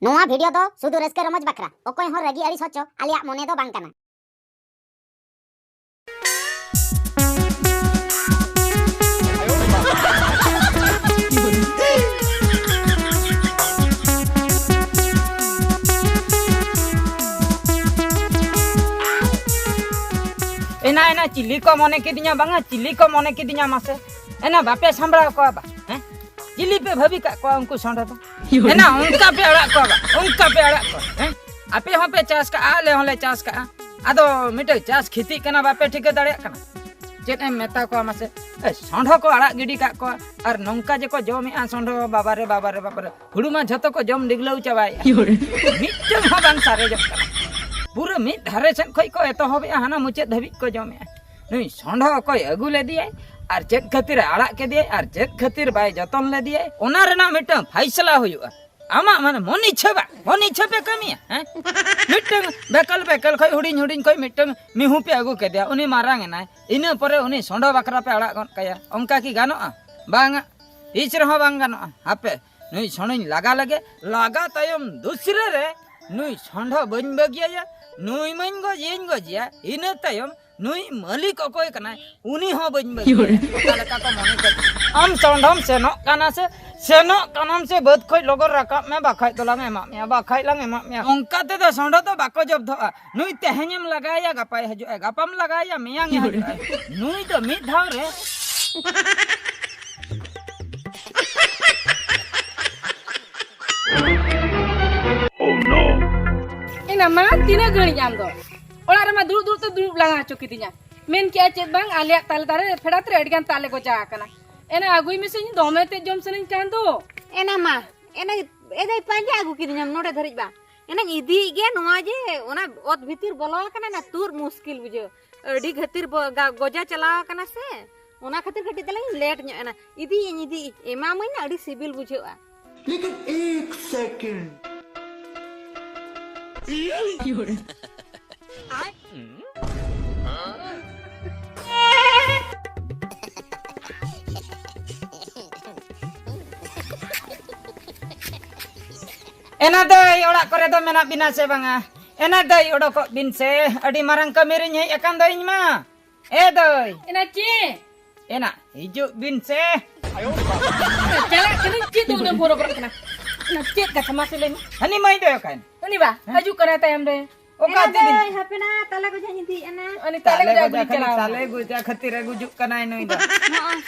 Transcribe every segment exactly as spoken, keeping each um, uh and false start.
ᱱᱚᱣᱟ ᱵᱷᱤᱰᱤᱭᱳ ᱫᱚ ᱥᱩᱫᱷᱩ ᱨᱟᱹᱥᱠᱟᱹ ᱨᱚᱢᱚᱡᱽ ᱵᱟᱠᱷᱨᱟ, ᱚᱠᱚᱭ ᱦᱚᱸ ᱨᱟᱹᱜᱤ ᱟᱹᱲᱤᱥ ᱦᱚᱪᱚ ᱟᱞᱮᱭᱟᱜ ᱢᱚᱱᱮ ᱫᱚ ᱵᱟᱝ ᱠᱟᱱᱟ᱾ ᱮᱱᱟ, ᱮᱱᱟ, ᱪᱤᱞᱤ ᱠᱚ ᱢᱚᱱᱮ ᱠᱤᱫᱤᱧᱟ ᱵᱟᱝᱟ, ᱪᱤᱞᱤ ᱠᱚ ᱢᱚᱱᱮ ᱠᱤᱫᱤᱧᱟ ᱢᱟᱥᱮ? ᱮᱱᱟ ᱵᱟᱯᱮ ᱥᱟᱢᱵᱲᱟᱣ ᱠᱚᱣᱟ ᱵᱟ, ᱦᱮᱸ? ᱪᱤᱞᱤ ᱯᱮ ᱵᱷᱟᱹᱵᱤ ᱠᱟᱜ ᱠᱚᱣᱟ ᱩᱱᱠᱩ ᱥᱚᱸᱰᱷᱮ ᱫᱚ? ᱮᱱᱟ ᱚᱱᱠᱟ ᱯᱮ ᱟᱲᱟᱜ ᱠᱚᱣᱟ ᱵᱟ, ᱚᱱᱠᱟ ᱯᱮ ᱟᱲᱟᱜ ᱠᱚᱣᱟ, ᱦᱮᱸ? ᱟᱯᱮ ᱦᱚᱸᱯᱮ ᱪᱟᱥ ᱠᱟᱜᱼᱟ, ᱟᱞᱮ ᱦᱚᱸᱞᱮ ᱪᱟᱥ ᱠᱟᱜᱼᱟ᱾ ᱟᱫᱚ ᱢᱤᱫᱴᱮᱡ ᱪᱟᱥ ᱠᱷᱤᱛᱤᱜ ᱠᱟᱱᱟ, ᱵᱟᱯᱮ ᱴᱷᱤᱠᱟᱹ ᱫᱟᱲᱮᱭᱟᱜ ᱠᱟᱱᱟ᱾ ᱪᱮᱫ ᱮᱢ ᱢᱮᱛᱟ ᱠᱚᱣᱟ ᱢᱟᱥᱮ? ᱮ, ᱥᱚᱸᱰᱷᱚ ᱠᱚ ᱟᱲᱟᱜ ᱜᱤᱰᱤ ᱠᱟᱜ ᱠᱚᱣᱟ ᱟᱨ ᱱᱚᱝᱠᱟ ᱡᱮᱠᱚ ᱡᱚᱢᱮᱜᱼᱟ ᱥᱚᱸᱰᱷᱚ, ᱵᱟᱵᱟᱨᱮ, ᱵᱟᱵᱟᱨᱮ, ᱵᱟᱵᱟᱨᱮ᱾ ᱦᱩᱲᱩ ᱢᱟ ᱡᱷᱚᱛᱚ ᱠᱚ ᱡᱚᱢ ᱰᱤᱜᱞᱟᱹᱣ ᱪᱟᱵᱟᱭᱮᱜᱼᱟ᱾ ᱢᱤᱫᱴᱟᱝ ᱦᱚᱸ ᱵᱟᱝ ᱥᱟᱨᱮᱡᱚᱜ ᱠᱟᱱᱟ᱾ ᱯᱩᱨᱟᱹ ᱢᱤᱫ ᱫᱷᱟᱨᱮ ᱥᱮᱫ ᱠᱷᱚᱡ ᱠᱚ ᱮᱛᱚᱦᱚᱵᱮᱜᱼᱟ, ᱦᱟᱱᱟ ᱢᱩᱪᱟᱹᱫ ᱫᱷᱟᱹᱵᱤᱡ ᱠᱚ ᱡᱚᱢᱮᱜᱼᱟ᱾ ᱱᱩᱭ ᱥᱚᱸᱰᱷᱚ ᱚᱠᱚᱭ ᱟᱹᱜᱩ ᱞᱮᱫᱮᱭᱟᱭ ᱟᱨ ᱪᱮᱫ ᱠᱷᱟᱹᱛᱤᱨᱮ ᱟᱲᱟᱜ ᱠᱮᱫᱮᱭᱟᱭ ᱟᱨ ᱪᱮᱫ ᱠᱷᱟᱹᱛᱤᱨ ᱵᱟᱭ ᱡᱚᱛᱚᱱ ᱞᱮᱫᱮᱭᱟᱭ, ᱚᱱᱟ ᱨᱮᱱᱟᱜ ᱢᱤᱫᱴᱟᱝ ᱯᱷᱟᱭᱥᱟᱞᱟ ᱦᱩᱭᱩᱜᱼᱟ᱾ ᱟᱢᱟᱜ ᱢᱟᱱᱮ ᱢᱚᱱ ᱤᱪᱪᱷᱟᱹ ᱵᱟᱝ, ᱢᱚᱱ ᱤᱪᱪᱷᱟᱹ ᱯᱮ ᱠᱟᱹᱢᱤᱭᱟ, ᱦᱮᱸ? ᱢᱤᱫᱴᱟᱝ ᱵᱮᱠᱟᱞ ᱵᱮᱠᱟᱞ ᱠᱷᱚᱡ ᱦᱩᱰᱤᱧ ᱦᱩᱰᱤᱧ ᱠᱷᱚᱡ ᱢᱤᱫᱴᱟᱝ ᱢᱤᱦᱩ ᱯᱮ ᱟᱹᱜᱩ ᱠᱮᱫᱮᱭᱟ, ᱩᱱᱤ ᱢᱟᱨᱟᱝ ᱮᱱᱟᱭ, ᱤᱱᱟᱹ ᱯᱚᱨᱮ ᱩᱱᱤ ᱥᱚᱸᱰᱷᱚ ᱵᱟᱠᱷᱨᱟ ᱯᱮ ᱟᱲᱟᱜ ᱜᱚᱫ ᱠᱟᱭᱟ, ᱚᱱᱠᱟ ᱠᱤ ᱜᱟᱱᱚᱜᱼᱟ? ᱵᱟᱝᱟ, ᱛᱤᱥ ᱨᱮᱦᱚᱸ ᱵᱟᱝ ᱜᱟᱱᱚᱜᱼᱟ᱾ ᱦᱟᱯᱮ, ᱱᱩᱭ ᱥᱚᱸᱰᱷᱚᱧ ᱞᱟᱜᱟ ᱞᱮᱜᱮ, ᱞᱟᱜᱟ ᱛᱟᱭᱚᱢ ᱫᱩᱥᱨᱟᱹ ᱨᱮ ᱱᱩᱭ ᱥᱚᱸᱰᱷᱚ ᱵᱟᱹᱧ ᱵᱟᱹᱜᱤᱭᱟᱭᱟ, ᱱᱩᱭ ᱢᱟᱧ ᱜᱚᱡᱮᱭᱟᱧ ᱜᱚᱡᱮᱭᱟ, ᱤᱱᱟᱹ ᱛᱟᱭᱚᱢ ᱱᱩᱭ ᱢᱟᱹᱞᱤᱠ ᱚᱠᱚᱭ ᱠᱟᱱᱟᱭ, ᱩᱱᱤ ᱦᱚᱸ ᱵᱟᱹᱧ ᱵᱟᱹᱜᱤᱭᱟ᱾ ᱚᱠᱟ ᱞᱮᱠᱟ ᱠᱚ ᱢᱚᱱᱮ ᱠᱮᱫ? ᱟᱢ ᱥᱚᱸᱰᱷᱚᱢ ᱥᱮᱱᱚᱜ ᱠᱟᱱᱟ ᱥᱮ, ᱥᱮᱱᱚᱜ ᱠᱟᱱᱟᱢ ᱥᱮ ᱵᱟᱹᱫᱽ ᱠᱷᱚᱡ ᱞᱚᱜᱚᱱ ᱨᱟᱠᱟᱵ ᱢᱮ, ᱵᱟᱠᱷᱟᱡ ᱫᱚᱞᱟᱝ ᱮᱢᱟᱜ ᱢᱮᱭᱟ, ᱵᱟᱠᱷᱟᱡ ᱞᱟᱝ ᱮᱢᱟᱜ ᱢᱮᱭᱟ᱾ ᱚᱱᱠᱟ ᱛᱮᱫᱚ ᱥᱚᱸᱰᱷᱚ ᱫᱚ ᱵᱟᱠᱚ ᱡᱚᱵᱫᱷᱚᱜᱼᱟ᱾ ᱱᱩᱭ ᱛᱮᱦᱮᱧᱮᱢ ᱞᱟᱜᱟᱭᱮᱭᱟ, ᱜᱟᱯᱟᱭ ᱦᱤᱡᱩᱜᱼᱟ, ᱜᱟᱯᱟᱢ ᱞᱟᱜᱟᱭᱮᱭᱟ, ᱢᱮᱭᱟᱝ ᱮ ᱦᱤᱡᱩᱜᱼᱟ᱾ ᱱᱩᱭ ᱫᱚ ᱢᱤᱫ ᱫᱷᱟᱣ ᱨᱮ ᱮᱱᱟ ᱢᱟ, ᱛᱤᱱᱟᱹᱜ ᱜᱷᱟᱹᱲᱤᱡ ᱟᱢ ᱫᱚ? ᱚᱲᱟᱜ ᱨᱮᱢᱟ ᱫᱩᱲᱩᱵ ᱫᱩᱲᱩᱵ ᱛᱮ ᱫᱩᱲᱩᱵ ᱞᱟᱸᱜᱟ ᱦᱚᱪᱚ ᱠᱤᱫᱤᱧᱟ᱾ ᱢᱮᱱ ᱠᱮᱜᱼᱟ ᱪᱮᱫ ᱵᱟᱝ, ᱟᱞᱮᱭᱟᱜ ᱛᱟᱞᱮ ᱫᱟᱨᱮ ᱯᱷᱮᱰᱟᱛ ᱨᱮ ᱟᱹᱰᱤ ᱜᱟᱱ ᱛᱟᱞᱮ ᱜᱚᱡᱟ ᱟᱠᱟᱱᱟ᱾ ᱮᱱᱟ ᱟᱹᱜᱩᱭ ᱢᱮᱥᱮ, ᱤᱧ ᱫᱚᱢᱮ ᱛᱮ ᱡᱚᱢ ᱥᱟᱱᱟᱧ ᱠᱟᱱ ᱫᱚ᱾ ᱮᱱᱟ ᱢᱟ, ᱮᱱᱟ, ᱮᱱᱟᱭ ᱯᱟᱸᱡᱟ ᱟᱹᱜᱩ ᱠᱤᱫᱤᱧᱟᱢ ᱱᱚᱰᱮ ᱫᱷᱟᱹᱨᱤᱡ ᱵᱟᱝ? ᱮᱱᱟᱧ ᱤᱫᱤᱭᱮᱫ ᱜᱮ, ᱱᱚᱣᱟ ᱡᱮ ᱚᱱᱟ ᱚᱛ ᱵᱷᱤᱛᱤᱨ ᱵᱚᱞᱚ ᱟᱠᱟᱱᱟ, ᱚᱱᱟ ᱛᱩᱫ ᱢᱩᱥᱠᱤᱞ ᱵᱩᱡᱷᱟᱹᱣ᱾ ᱟᱹᱰᱤ ᱠᱷᱟᱹᱛᱤᱨ ᱵᱚ-, ᱜᱟ-, ᱜᱚᱡᱟ ᱪᱟᱞᱟᱣ ᱟᱠᱟᱱᱟ ᱥᱮ, ᱚᱱᱟ ᱠᱷᱟᱹᱛᱤᱨ ᱠᱟᱹᱴᱤᱡ ᱛᱟᱞᱟᱝ ᱤᱧ ᱞᱮᱴ ᱧᱚᱜ ᱮᱱᱟ᱾ ᱤᱫᱤᱭᱟᱹᱧ, ᱤᱫᱤᱭᱟᱹᱧ, ᱮᱢᱟᱢᱟᱹᱧ ᱱᱟ, ᱟᱹᱰᱤ ᱥᱤᱵᱤᱞ ᱵᱩᱡᱷᱟᱹᱜᱼᱟ᱾ ᱞᱮᱠᱤᱱ ᱮᱠ ᱥᱮᱠᱮᱱᱰ᱾ ᱮᱱᱟ ᱫᱟᱹᱭ, ᱚᱲᱟᱜ ᱠᱚᱨᱮ ᱫᱚ ᱢᱮᱱᱟᱜ ᱵᱤᱱᱟ ᱥᱮ ᱵᱟᱝᱟ? ᱮᱱᱟ ᱫᱟᱹᱭ, ᱚᱰᱚᱠᱚᱜ ᱵᱤᱱ ᱥᱮ, ᱟᱹᱰᱤ ᱢᱟᱨᱟᱝ ᱠᱟᱹᱢᱤ ᱨᱤᱧ ᱦᱮᱡ ᱟᱠᱟᱱ ᱫᱚ ᱤᱧ ᱢᱟ᱾ ᱮ ᱫᱟᱹᱭ᱾ ᱮᱱᱟ ᱪᱮᱫ? ᱮᱱᱟ, ᱦᱤᱡᱩᱜ ᱵᱤᱱ ᱥᱮ᱾ ᱪᱟᱞᱟᱜ ᱠᱟᱹᱱᱟᱹᱧ, ᱪᱮᱫ ᱫᱚ ᱩᱱᱟᱹᱜ ᱮᱢ ᱦᱚᱨᱚᱵᱚᱨᱚᱜ ᱠᱟᱱᱟ? ᱮᱱᱟ, ᱪᱮᱫ ᱠᱟᱛᱷᱟ ᱢᱟᱥᱮ ᱞᱟᱹᱭ ᱢᱮ? ᱦᱟᱹᱱᱤ ᱢᱟᱹᱭ ᱫᱚ ᱚᱠᱟᱭᱮᱱ? ᱩᱱᱤ ᱵᱟ, ᱦᱮᱸ? ᱦᱤᱡᱩᱜ ᱠᱟᱱᱟᱭ ᱛᱟᱭᱚᱢ ᱨᱮ᱾ ᱚᱠᱟ ᱮᱱᱟ ᱛᱮᱵᱤᱱ? ᱫᱟᱹᱭ, ᱦᱟᱯᱮ ᱱᱟ, ᱛᱟᱞᱮ ᱜᱚᱡᱟᱧ ᱤᱫᱤᱭᱮᱫᱼᱟ ᱱᱟ᱾ ᱩᱱᱤ ᱛᱟᱞᱮ ᱛᱟᱞᱮ ᱜᱚᱡᱟ ᱜᱚᱡᱟ ᱠᱷᱟᱹᱞᱤ ᱪᱟᱞᱟᱣ ᱛᱟᱞᱮ ᱠᱟᱱᱟ᱾ ᱜᱚᱡᱟ ᱠᱷᱟᱹᱛᱤᱨ ᱮ ᱜᱩᱡᱩᱜ ᱠᱟᱱᱟᱭ ᱱᱩᱭ ᱫᱚ᱾ ᱱᱚᱜᱼᱚᱭ᱾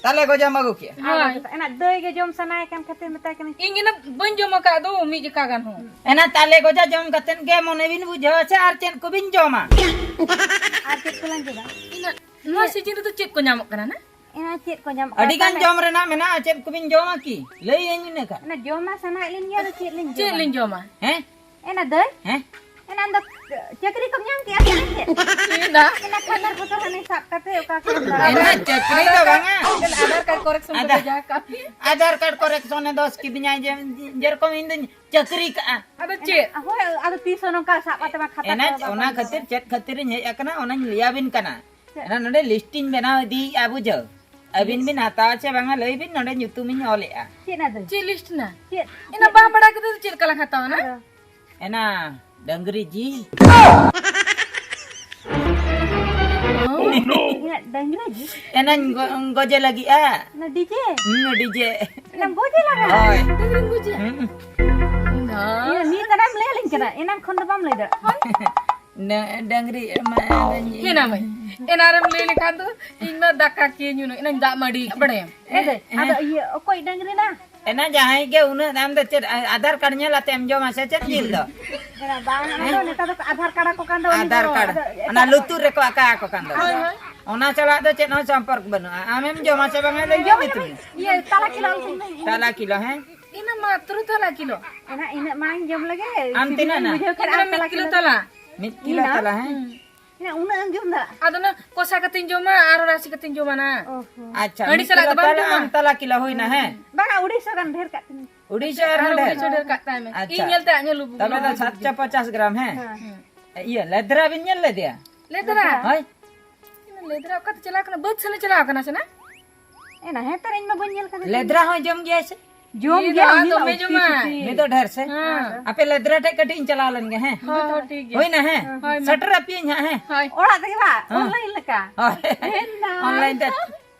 ᱛᱟᱞᱮ ᱜᱚᱡᱟᱢ ᱟᱹᱜᱩ ᱠᱮᱜᱼᱟ? ᱦᱳᱭ᱾ ᱮᱱᱟ ᱫᱟᱹᱭ ᱜᱮ ᱡᱚᱢ ᱥᱟᱱᱟᱭᱮ ᱠᱟᱱ ᱠᱷᱟᱹᱛᱤᱨ ᱢᱮᱛᱟᱭ ᱠᱟᱹᱱᱟᱹᱧ᱾ ᱤᱧ ᱮᱱᱟ ᱵᱟᱹᱧ ᱡᱚᱢ ᱟᱠᱟᱫ ᱫᱚ ᱢᱤᱫ ᱡᱚᱠᱷᱟ ᱜᱟᱱ ᱦᱚᱸ᱾ ᱮᱱᱟ ᱛᱟᱞᱮ ᱜᱚᱡᱟ ᱡᱚᱢ ᱠᱟᱛᱮᱫ ᱜᱮ ᱢᱚᱱᱮ ᱵᱤᱱ ᱵᱩᱡᱷᱟᱹᱣᱟ ᱥᱮ ᱟᱨ ᱪᱮᱫ ᱠᱚᱵᱤᱱ ᱡᱚᱢᱟ? ᱟᱨ ᱪᱮᱫ ᱠᱚᱞᱟᱝ ᱡᱚᱢᱟ? ᱤᱱᱟᱹ ᱱᱚᱣᱟ ᱤᱭᱟᱹ ᱥᱤᱡᱤᱱ ᱨᱮᱫᱚ ᱪᱮᱫ ᱠᱚ ᱧᱟᱢᱚᱜ ᱠᱟᱱᱟ ᱱᱟ? ᱮᱱᱟ ᱪᱮᱫ ᱠᱚ ᱧᱟᱢᱚᱜ ᱠᱟᱱᱟ? ᱟᱹᱰᱤ ᱜᱟᱱ ᱛᱟᱦᱞᱮ? ᱡᱚᱢ ᱨᱮᱱᱟᱜ ᱢᱮᱱᱟᱜᱼᱟ, ᱪᱮᱫ ᱠᱚᱵᱤᱱ ᱡᱚᱢᱟ ᱠᱤ? ᱞᱟᱹᱭᱟᱹᱧ ᱤᱱᱟᱹ ᱠᱷᱟᱱ᱾ ᱮᱱᱟ ᱡᱚᱢ ᱢᱟ ᱥᱟᱱᱟᱭᱮᱫ ᱞᱤᱧ ᱜᱮᱭᱟ, ᱟᱫᱚ ᱪᱮᱫ ᱞᱤᱧ ᱪᱮᱫ ᱡᱚᱢᱟ? ᱞᱤᱧ ᱡᱚᱢᱟ? ᱦᱮᱸ? ᱮᱱᱟ ᱫᱟᱹᱭ? ᱦᱮᱸ? ᱮᱱᱟ ᱟᱢ ᱫᱚ ᱪᱟᱹᱠᱨᱤ ᱠᱚᱢ ᱧᱟᱢ ᱠᱮᱜᱼᱟ ᱥᱮ ᱪᱮᱫ? ᱪᱮᱫ ᱫᱟ? ᱮᱱᱟ ᱠᱷᱟᱫᱟᱨ ᱯᱚᱛᱚᱨ ᱦᱟᱱᱮ ᱥᱟᱵ ᱠᱟᱛᱮ ᱚᱠᱟ ᱠᱚᱨᱮᱢ ᱫᱟᱬᱟᱱᱟ? ᱮᱱᱟ ᱪᱟᱹᱠᱨᱤ ᱫᱚ ᱵᱟᱝᱟ᱾ ᱟᱫᱷᱟᱨ ᱠᱟᱨᱰ correction ᱠᱚ ᱟᱫᱷᱟᱨ, ᱵᱷᱮᱡᱟ ᱟᱠᱟᱫ ᱢᱮᱭᱟ᱾ ᱟᱫᱷᱟᱨ ᱠᱟᱨᱰ correction ᱮ ᱫᱚᱥ ᱠᱤᱫᱤᱧᱟᱭ ᱡᱮ, ᱡᱮᱨᱚᱠᱚᱢ ᱤᱧ ᱫᱚᱧ ᱪᱟᱹᱠᱨᱤ ᱠᱟᱜᱼᱟ᱾ ᱟᱫᱚ ᱪᱮᱫ? ᱦᱳᱭ, ᱟᱫᱚ ᱛᱤᱥ ᱦᱚᱸ ᱱᱚᱝᱠᱟ ᱥᱟᱵ ᱠᱟᱛᱮ ᱢᱟ ᱠᱷᱟᱛᱟ ᱮᱱᱟ ᱠᱚ ᱵᱟᱢ ᱚᱱᱟ ᱫᱚᱦᱚ᱾ ᱠᱷᱟᱹᱛᱤᱨ ᱪᱮᱫ ᱠᱷᱟᱹᱛᱤᱨ ᱤᱧ ᱦᱮᱡ ᱟᱠᱟᱱᱟ ᱚᱱᱟᱧ ᱞᱟᱹᱭᱟᱵᱤᱱ ᱠᱟᱱᱟ᱾ ᱪᱮᱫ? ᱮᱱᱟ ᱱᱚᱰᱮ list ᱤᱧ ᱵᱮᱱᱟᱣ ᱤᱫᱤᱭᱮᱫᱼᱟ ᱵᱩᱡᱷᱟᱹᱣ᱾ ᱟᱹᱵᱤᱱ ᱵᱤᱱ ᱦᱟᱛᱟᱣᱟ ᱪᱮ ᱵᱟᱝᱟ ᱞᱟᱹᱭ ᱵᱤᱱ, ᱱᱚᱰᱮ ᱧᱩᱛᱩᱢ ᱤᱧ ᱚᱞᱮᱜᱼᱟ᱾ ᱪᱮᱫ ᱟᱫᱚ? ᱪᱮᱫ list ᱱᱟ? ᱪᱮᱫ? ᱮᱱᱟ ᱪᱮᱫ? ᱵᱟᱢ ᱵᱟᱲᱟᱭ ᱠᱟᱛᱮ ᱫᱚ ᱪᱮᱫ ᱞᱮᱠᱟ ᱞᱟᱝ ᱦᱟᱛᱟᱣᱟ ᱱᱟ? ᱟᱫᱚ? ᱮᱱᱟ ᱰᱟᱹᱝᱨᱤ ᱡᱤᱞ᱾ ᱤᱧᱟᱹᱜ ᱰᱟᱹᱝᱨᱤ ᱡᱤᱞ? ᱮᱱᱟᱧ ᱜᱚ-, ᱜᱚᱡᱮ ᱞᱟᱹᱜᱤᱫᱼᱟ᱾ ᱚᱱᱟ DJ? ᱦᱩᱸ, DJ᱾ ᱮᱱᱟᱢ ᱜᱚᱡᱮ ᱞᱟᱜᱟ? ᱦᱳᱭ᱾ ᱰᱟᱹᱝᱨᱤᱢ ᱜᱚᱡᱮᱭᱟ? ᱦᱩᱸ᱾ ᱮᱱᱟ᱾ ᱤᱭᱟᱹ, ᱢᱤᱫ ᱛᱟᱨᱟᱢ ᱞᱟᱹᱭ ᱟᱹᱞᱤᱧ ᱠᱟᱱᱟ, ᱮᱱᱟᱝ ᱠᱷᱚᱱ ᱫᱚ ᱵᱟᱢ ᱞᱟᱹᱭ ᱫᱟ᱾ ᱱᱮ-, ᱰᱟᱹᱝᱨᱤ ᱢᱟ ᱮᱱᱟ ᱢᱟᱹᱭ, ᱮᱱᱟᱨᱮᱢ ᱞᱟᱹᱭ ᱞᱮᱠᱷᱟᱱ ᱫᱚ ᱤᱧ ᱢᱟ ᱫᱟᱠᱟ ᱠᱤ ᱧᱩ ᱮᱱᱟᱧ ᱫᱟᱜ ᱢᱟᱹᱰᱤ ᱵᱟᱲᱟᱭᱟᱢ? ᱮ ᱫᱟᱹᱭ, ᱟᱫᱚ ᱤᱭᱟᱹ, ᱚᱠᱚᱭ ᱰᱟᱹᱝᱨᱤ ᱱᱟ? ᱮᱱᱟ ᱡᱟᱦᱟᱸᱭ ᱜᱮ ᱩᱱᱟᱹᱜ ᱫᱟᱢ ᱫᱚ ᱪᱮᱫ ᱟ-, ᱟᱫᱷᱟᱨ ᱠᱟᱨᱰ ᱧᱮᱞ ᱟᱛᱮ ᱮᱢ ᱡᱚᱢᱟ ᱥᱮ ᱪᱮᱫ ᱡᱤᱞ ᱫᱚ? ᱮᱱᱟ ᱵᱟᱝ, ᱚᱱᱟ ᱫᱚ ᱱᱮᱛᱟᱨ ᱫᱚ ᱟᱫᱷᱟᱨ ᱠᱟᱨᱰ ᱟᱠᱚ ᱠᱟᱱ ᱫᱚ ᱩᱱᱤ ᱟᱫᱷᱟᱨ ᱫᱚ, ᱠᱟᱨᱰ, ᱟᱫᱚ ᱚᱱᱟ ᱮᱴᱟᱜ ᱞᱩᱛᱩᱨ ᱨᱮᱠᱚ ᱟᱠᱟ ᱟᱠᱚ ᱠᱟᱱ ᱫᱚ᱾ ᱦᱳᱭ, ᱦᱳᱭ᱾ ᱚᱱᱟ ᱥᱟᱞᱟᱜ ᱫᱚ ᱪᱮᱫ ᱦᱚᱸ ᱥᱚᱢᱯᱚᱨᱠ ᱵᱟᱹᱱᱩᱜᱼᱟ᱾ ᱟᱢᱮᱢ ᱡᱚᱢᱟ ᱥᱮ ᱵᱟᱝᱟ ᱞᱟᱹᱭ ᱡᱚᱢ ᱢᱮ ᱧᱩᱛᱩᱢ᱾ ᱤᱭᱟᱹ, ᱛᱟᱞᱟ ᱠᱤᱞᱳ ᱟᱹᱞᱩ ᱥᱤᱢ ᱫᱚ ᱤᱧ᱾ ᱛᱟᱞᱟ ᱠᱤᱞᱳ, ᱦᱮᱸ? ᱤᱱᱟᱹ ᱢᱟᱛᱨᱚ ᱛᱟᱞᱟ ᱠᱤᱞᱳ᱾ ᱮᱱᱟ ᱤᱱᱟᱹᱜ ᱢᱟᱲᱟᱝ ᱡᱚᱢ ᱞᱮᱜᱮ, ᱟᱢ ᱥᱤᱵᱤᱞ ᱛᱤᱱᱟᱹᱜ ᱮᱢ ᱱᱟ? ᱵᱩᱡᱷᱟᱹᱣ ᱠᱷᱟᱱ ᱤᱧ ᱟᱨ ᱫᱚ ᱢᱤᱫ ᱛᱟᱞᱟ ᱠᱤᱞᱳ ᱠᱤᱞᱳ᱾ ᱛᱟᱞᱟ᱾ ᱢᱤᱫ ᱠᱤᱞᱳ ᱤᱱᱟ? ᱛᱟᱞᱟ, ᱦᱮᱸ? ᱦᱩᱸ᱾ ᱤᱱᱟ ᱩᱱᱟᱹᱜ ᱮᱢ ᱡᱚᱢ ᱫᱟ? ᱟᱫᱚ ᱚᱱᱟ ᱠᱚᱥᱟ ᱠᱟᱛᱮᱧ ᱡᱚᱢᱟ, ᱟᱨᱦᱚᱸ ᱨᱟᱥᱮ ᱠᱟᱛᱮᱧ ᱡᱚᱢᱟ ᱱᱟ᱾ ᱚ ᱦᱚᱸ᱾ ᱟᱪᱪᱷᱟ, ᱦᱟᱺᱰᱤ ᱢᱤᱫ ᱥᱟᱞᱟᱜ ᱠᱤᱞᱳ ᱫᱚ ᱵᱟᱢ ᱛᱟᱞᱟ ᱡᱚᱢᱟ? ᱟᱢ ᱛᱟᱞᱟ ᱠᱤᱞᱳ ᱦᱩᱭᱱᱟ, ᱦᱮᱸ? ᱵᱟᱝᱟ, ᱩᱲᱤᱥᱥᱟ ᱜᱟᱱ ᱰᱷᱮᱨ ᱠᱟᱜ ᱛᱤᱧ᱾ ᱩᱲᱤᱥᱥᱟ ᱟᱨᱦᱚᱸ ᱟᱨᱦᱚᱸ ᱰᱷᱮᱨ? ᱩᱲᱤᱥᱥᱟ ᱰᱷᱮᱨ ᱠᱟᱜ ᱛᱟᱭ ᱢᱮ᱾ ᱟᱪᱪᱷᱟ᱾ ᱤᱧ ᱧᱮᱞᱛᱮ ᱟᱡ ᱧᱮᱞ ᱞᱩᱵᱩᱜ ᱛᱚᱵᱮ ᱫᱚ ᱞᱩᱵᱩᱜ ᱥᱟᱛᱥᱚ ᱯᱚᱪᱟᱥ ᱜᱨᱟᱢ, ᱦᱮᱸ? ᱦᱮᱸ᱾ ᱤᱭᱟᱹ, ᱞᱮᱫᱽᱨᱟ ᱵᱤᱱ ᱧᱮᱞ ᱞᱮᱫᱮᱭᱟ? ᱞᱮᱫᱽᱨᱟ? ᱦᱳᱭ᱾ ᱞᱮᱫᱽᱨᱟ ᱚᱠᱟᱛᱮ ᱪᱟᱞᱟᱣ ᱠᱟᱱᱟ? ᱵᱟᱹᱫᱽ ᱥᱮᱱᱮ ᱪᱟᱞᱟᱣ ᱠᱟᱱᱟ ᱥᱮ ᱱᱟ? ᱮᱱᱟ, ᱦᱮᱸ ᱛᱚ, ᱤᱧ ᱢᱟ ᱵᱟᱹᱧ ᱧᱮᱞ ᱠᱟᱫᱮ᱾ ᱞᱮᱫᱽᱨᱟ ᱦᱚᱸᱭ ᱡᱚᱢ ᱜᱮᱭᱟᱭ ᱥᱮ? ᱡᱚᱢ ᱜᱮᱭᱟ ᱩᱱᱤ ᱫᱚ ᱫᱚᱢᱮ ᱩᱛᱤ ᱡᱚᱢᱟᱭ᱾ ᱥᱩᱛᱤ᱾ ᱩᱱᱤ ᱫᱚ ᱰᱷᱮᱨ ᱥᱮ? ᱦᱮᱸ᱾ ᱟᱯᱮ ᱞᱮᱫᱽᱨᱟ ᱴᱷᱮᱡ ᱠᱟᱹᱴᱤᱡ ᱤᱧ ᱪᱟᱞᱟᱣ ᱞᱮᱱ ᱜᱮ, ᱦᱮᱸ? ᱦᱳᱭ, ᱦᱳᱭ, ᱴᱷᱤᱠ ᱜᱮᱭᱟ᱾ ᱦᱩᱭᱱᱟ, ᱦᱮᱸ? ᱦᱳᱭ, ᱢᱟ᱾ ᱥᱮᱴᱮᱨ ᱟᱯᱮᱭᱟᱹᱧ ᱦᱟᱸᱜ, ᱦᱮᱸ? ᱦᱳᱭ᱾ ᱚᱲᱟᱜ ᱨᱮᱜᱮ ᱵᱟᱝ? ᱦᱮᱸ᱾ ᱚᱱᱞᱟᱭᱤᱱ ᱞᱮᱠᱟ? ᱦᱳᱭ᱾ ᱦᱮᱸ, ᱱᱟ᱾ ᱚᱱᱞᱟᱭᱤᱱ ᱛᱮ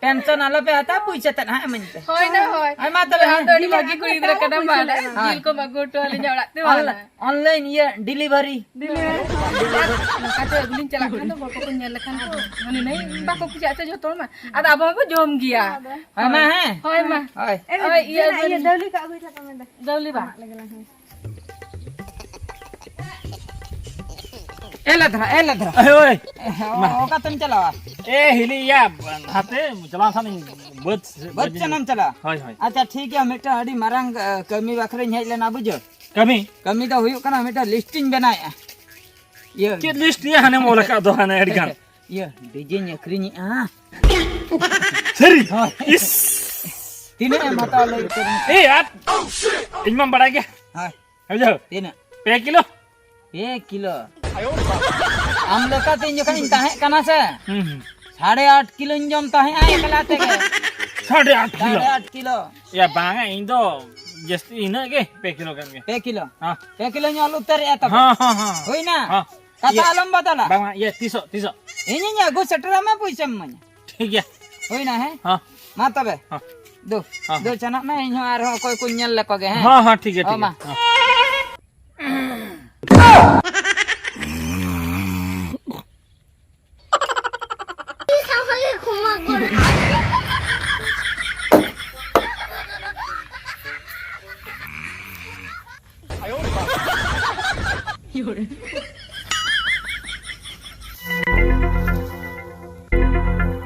ᱴᱮᱱᱥᱚᱱ ᱟᱞᱚᱯᱮ ᱦᱟᱛᱟᱣᱟ, ᱯᱩᱭᱥᱟᱹ ᱛᱮᱫ ᱦᱟᱸᱜ ᱮᱢᱟᱹᱧ ᱯᱮ᱾ ᱦᱳᱭ, ᱱᱟ, ᱦᱳᱭ᱾ ᱦᱳᱭ, ᱢᱟ ᱛᱚᱵᱮ, ᱟᱢ ᱦᱮᱸ᱾ ᱫᱚ ᱟᱹᱰᱤ ᱵᱷᱟᱹᱜᱤ ᱠᱩᱲᱤ ᱜᱤᱫᱽᱨᱟᱹ ᱠᱟᱱᱟᱢ, ᱵᱟᱝ? ᱦᱳᱭ᱾ ᱡᱤᱞ ᱠᱚᱢ ᱟᱹᱜᱩ ᱦᱚᱴᱚ ᱟᱹᱞᱤᱧᱟ ᱚᱲᱟᱜ ᱛᱮ, ᱵᱟᱝ? ᱚᱱᱞᱟ-, ᱚᱱᱞᱟᱭᱤᱱ ᱤᱭᱟᱹ ᱰᱮᱞᱤᱵᱷᱟᱨᱤ᱾ ᱰᱮᱞᱤᱵᱷᱟᱨᱤ᱾ ᱱᱚᱝᱠᱟ ᱛᱮ ᱟᱹᱜᱩ ᱞᱤᱧ ᱪᱟᱞᱟᱜ ᱠᱷᱟᱱ ᱫᱚ ᱦᱚᱲ ᱠᱚᱠᱚ ᱧᱮᱞ ᱞᱮᱠᱷᱟᱱ ᱠᱚ, ᱢᱟᱱᱮ, ᱱᱟᱹᱭ ᱵᱟᱠᱚ ᱠᱩᱥᱤᱭᱟᱜᱼᱟ ᱥᱮ ᱡᱚᱛᱚ ᱦᱚᱲ ᱢᱟ᱾ ᱟᱫᱚ ᱟᱵᱚ ᱦᱚᱸᱵᱚ ᱡᱚᱢ ᱜᱮᱭᱟ᱾ ᱦᱳᱭ ᱢᱟ, ᱦᱮᱸ᱾ ᱦᱳᱭ ᱢᱟ᱾ ᱦᱳᱭ᱾ ᱦᱳᱭ, ᱤᱭᱟᱹ ᱤᱭᱟᱹ, ᱟᱹᱜᱩ ᱤᱭᱟᱹ, ᱞᱤᱧ᱾ ᱫᱟᱹᱣᱞᱤ ᱠᱚ ᱟᱹᱜᱩᱭ ᱛᱟᱯᱮ ᱢᱮ, ᱫᱮ᱾ ᱫᱟᱹᱣᱞᱤ ᱵᱟᱝ? ᱮ ᱞᱟᱫᱷᱨᱟ, ᱮ ᱞᱟᱫᱷᱨᱟ᱾ ᱳᱭ, ᱳᱭ᱾ ᱚ-, ᱚᱠᱟ ᱛᱮᱢ ᱪᱟᱞᱟᱣᱟ? ᱮ, ᱦᱤᱞᱤ ᱭᱟ, ᱦᱟᱛᱮ ᱪᱟᱞᱟᱣ ᱠᱷᱟᱱ ᱵᱟᱹᱫᱽ ᱥᱮ-, ᱵᱟᱹᱫᱽ ᱵᱟᱹᱫᱽ ᱥᱮᱱᱮᱢ ᱪᱟᱞᱟᱜᱼᱟ? ᱦᱳᱭ, ᱦᱳᱭ᱾ ᱟᱪᱪᱷᱟ, ᱴᱷᱤᱠ ᱜᱮᱭᱟ, ᱢᱤᱫᱴᱟᱝ ᱟᱹᱰᱤ ᱢᱟᱨᱟᱝ, ᱟ, ᱠᱟᱹᱢᱤ ᱵᱟᱠᱷᱨᱟᱧ ᱦᱮᱡ ᱞᱮᱱᱟ, ᱵᱩᱡᱷᱟᱹᱣ? ᱠᱟᱹᱢᱤ? ᱠᱟᱹᱢᱤ ᱫᱚ ᱦᱩᱭᱩᱜ ᱠᱟᱱᱟ, ᱢᱤᱫᱴᱟᱝ ᱞᱤᱥᱴᱤᱧ ᱵᱮᱱᱟᱣᱮᱫᱼᱟ᱾ ᱤᱭᱟᱹ᱾ ᱪᱮᱫ ᱞᱤᱥᱴ ᱭᱟ ᱦᱟᱱᱮᱢ ᱚᱞ ᱟᱠᱟᱫ ᱫᱚ ᱦᱟᱱᱮ ᱟᱹᱰᱤ ᱜᱟᱱ? ᱤᱭᱟᱹ, ᱰᱤᱡᱮᱧ ᱟᱹᱠᱷᱨᱤᱧᱮᱫᱼᱟ᱾ ᱥᱟᱹᱨᱤ? ᱦᱳᱭ᱾ ᱤᱥ! ᱛᱤᱱᱟᱹᱜ ᱮᱢ ᱦᱟᱛᱟᱣ ᱞᱟᱹᱭ ᱩᱛᱟᱹᱨ ᱢᱮ? ᱮ ᱭᱟᱨ! ᱤᱧ ᱢᱟᱢ ᱵᱟᱲᱟᱭ ᱜᱮ᱾ ᱦᱳᱭ᱾ ᱵᱩᱡᱷᱟᱹᱣ? ᱛᱤᱱᱟᱹᱜ? ᱯᱮ ᱠᱤᱞᱳ᱾ ᱯᱮ ᱠᱤᱞᱳ? ᱟᱢ ᱞᱮᱠᱟᱛᱮ ᱤᱧ ᱡᱚᱠᱷᱚᱱᱤᱧ ᱛᱟᱦᱮᱸ ᱠᱟᱱᱟ ᱥᱮ, ᱦᱩᱸ, ᱦᱩᱸ᱾ ᱥᱟᱲᱮ ᱟᱴ ᱠᱤᱞᱳᱧ ᱡᱚᱢ ᱛᱟᱦᱮᱸᱜᱼᱟ ᱮᱠᱞᱟ ᱛᱮᱜᱮ᱾ ᱥᱟᱲᱮ ᱟᱴ ᱠᱤᱞᱳ? ᱥᱟᱲᱮ ᱟᱴ ᱠᱤᱞᱳ᱾ ᱭᱟ, ᱵᱟᱝᱟ, ᱤᱧ ᱫᱚ ᱡᱟᱹᱥᱛᱤ ᱤᱱᱟᱹᱜ ᱜᱮ, ᱯᱮ ᱠᱤᱞᱳ ᱜᱟᱱ ᱜᱮ᱾ ᱯᱮ ᱠᱤᱞᱳ? ᱦᱮᱸ᱾ ᱯᱮ ᱠᱤᱞᱳᱧ ᱚᱞ ᱩᱛᱟᱹᱨᱮᱜᱼᱟ ᱛᱚᱵᱮ᱾ ᱦᱮᱸ, ᱦᱮᱸ, ᱦᱮᱸ᱾ ᱦᱩᱭᱱᱟ? ᱦᱮᱸ᱾ ᱠᱟᱛᱷᱟ ᱤᱭᱟᱹ, ᱟᱞᱚᱢ ᱵᱚᱫᱚᱞᱟ᱾ ᱵᱟᱝᱟ, ᱤᱭᱟᱹ, ᱛᱤᱥᱚᱜ, ᱛᱤᱥᱚᱜ? ᱤᱧᱤᱧ ᱟᱹᱜᱩ ᱥᱮᱴᱮᱨᱟᱢᱟ, ᱯᱩᱭᱥᱟᱹᱢ ᱤᱢᱟᱹᱧᱟ᱾ ᱴᱷᱤᱠ ᱜᱮᱭᱟ᱾ ᱦᱩᱭᱱᱟ, ᱦᱮᱸ? ᱦᱮᱸ᱾ ᱫᱩ, ᱦᱮᱸ, ᱫᱩ ᱦᱮᱸ᱾ ᱪᱟᱱᱟᱜ ᱢᱮ, ᱤᱧ ᱦᱚᱸ ᱟᱨᱦᱚᱸ ᱚᱠᱚᱭ ᱠᱚᱧ ᱧᱮᱞ ᱞᱮᱠᱚ ᱜᱮ, ᱦᱮᱸ? ᱦᱮᱸ, ᱦᱮᱸ, ᱴᱷᱤᱠ ᱜᱮᱭᱟ, ᱦᱚᱸ, ᱴᱷᱤᱠ ᱢᱟ᱾ ᱜᱮᱭᱟ᱾ ᱦᱮᱸ᱾